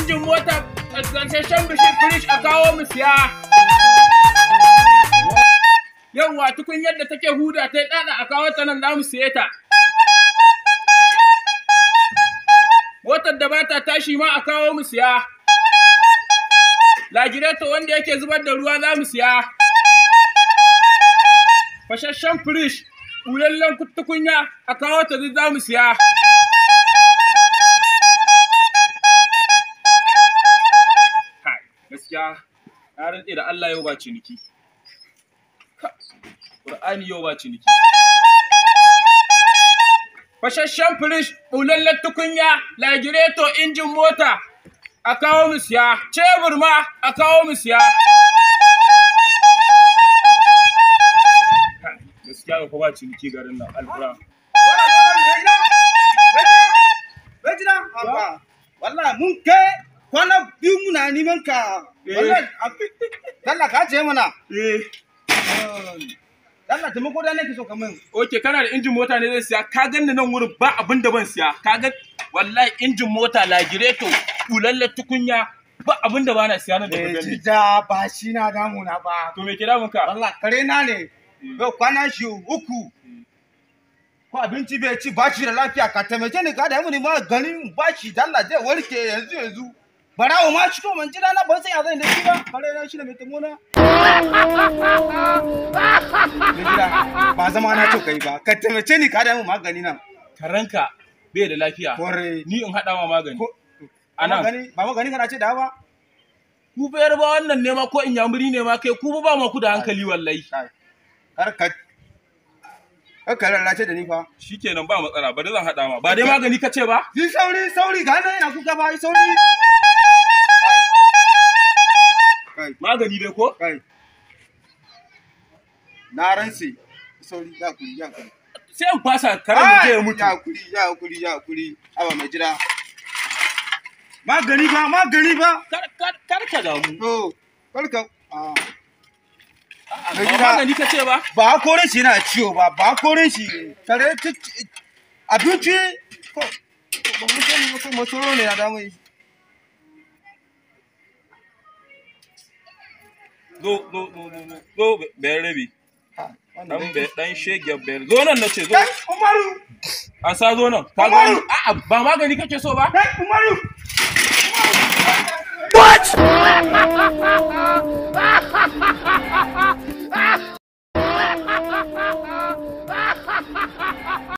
Injin mota, gasasshen bishir firish a kawo mu siya. Yawwa tukunyar da take huda ta yi tsatsa a kawo ta nan za mu siye ta. Motar da ba ta tashi ma a kawo mu siya. Lagireto wanda yake zubar da ruwa za mu siya. Fashashen firish, ɓulallen tukunya a kawo ta duk za mu siya. Kai, gaskiya na rantse da Allah yau ba ciniki. Qur'ani yau ba ciniki. Fashashen firish, ɓulallen tukunya, lagireto, injin mota a kawo mu siya. Cebur ma a kawo mu siya. Kai, gaskiya yau fa ba ciniki garin nan alƙur'an. Wallahi mun kai kwana biyu muna neman ka. Wallahi dalla ka ce mana. Eh. Dalla taimako da nake so ka min. Ok, kana da injin mota ne zai siya, ka ganni nan wurin ba abin da ban siya, ka ga wallahi injin mota, lagireto, bulallar tukunya, ba abin da bana siya nan da ka Eh, gani. jija ba shi na damuna ba. To me ke damun ka? Wallahi kare na ne. Yau kwana shi uku. Ko abinci bai ci ba shi da lafiya, ka taimake ni ka da mu ne ma ganin ba shi dalla zai warke yanzu yanzu. Barawo ma shi to man jira na ban san ya zan da shi ba. Kare na shi ne mai tamona. Mai gida, ba zama na to kai ba. Ka taimake ni ka da mu magani nan. Karanka bai da lafiya. Kore. Ni in haɗa ma magani. Ko Anan. magani ba magani kana ce da ba. Ku fa yarba wannan ne ma ko inyamuri ne ma kai ku ba ma ku da hankali wallahi. Kai. Kar ka kar ka lalace da ni fa. Shikenan ba matsala, bari zan haɗa ma. Ba dai magani ka ce ba? Yi sauri sauri ga nan ina kuka ba, yi sauri. Kai. Magani dai ko? Kai. Na rantse. Sauri ya kuri ya kuri. Sai in fasa karen da zai mutu. Ya kuri ya kuri ya kuri. Aba mai jira. Magani ba magani ba. Kar kar kar ka damu. To kar ka ah. Ba magani ka ce ba? Ba korin shi yana ciwo ba, ba korin shi kare abinci ko ba mu sani ba ko masoro ne ya damu shi. Zo zo zo zo zo zo bayar rabi. Wannan Dan dai- bai dan shege bayar. Zo nan nace zo. Kai Umaru! An sa zo nan. Ka Umaru! gani? A'a ba magani kake so ba? Kai Umaru!